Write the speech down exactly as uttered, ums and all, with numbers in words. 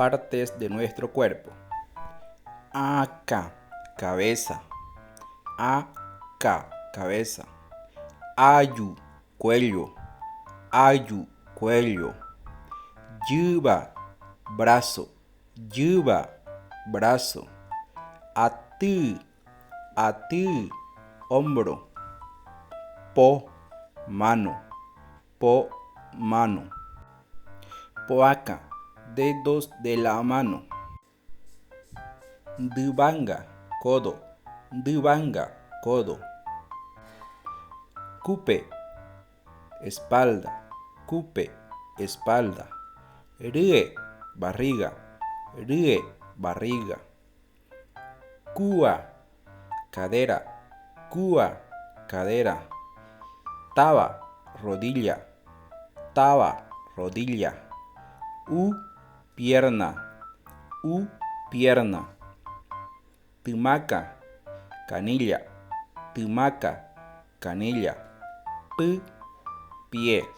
partes de nuestro cuerpo. Aka, cabeza. Aka, cabeza. Ayu, cuello. Ayu, cuello. Yiva, brazo. Yiva, brazo. Aty, aty, hombro. Po, mano. Po, mano. Poaka, dedos de la mano. Ndyvanga, codo. Ndyvanga, codo. Kupe, espalda. Kupe, espalda. Rie, barriga. Rie, barriga. Kua, cadera. Kua, cadera. Tava, rodilla. Tava, rodilla. U, pierna. U, pierna. Tymaka, canilla. Tymaka, canilla. Py, pie.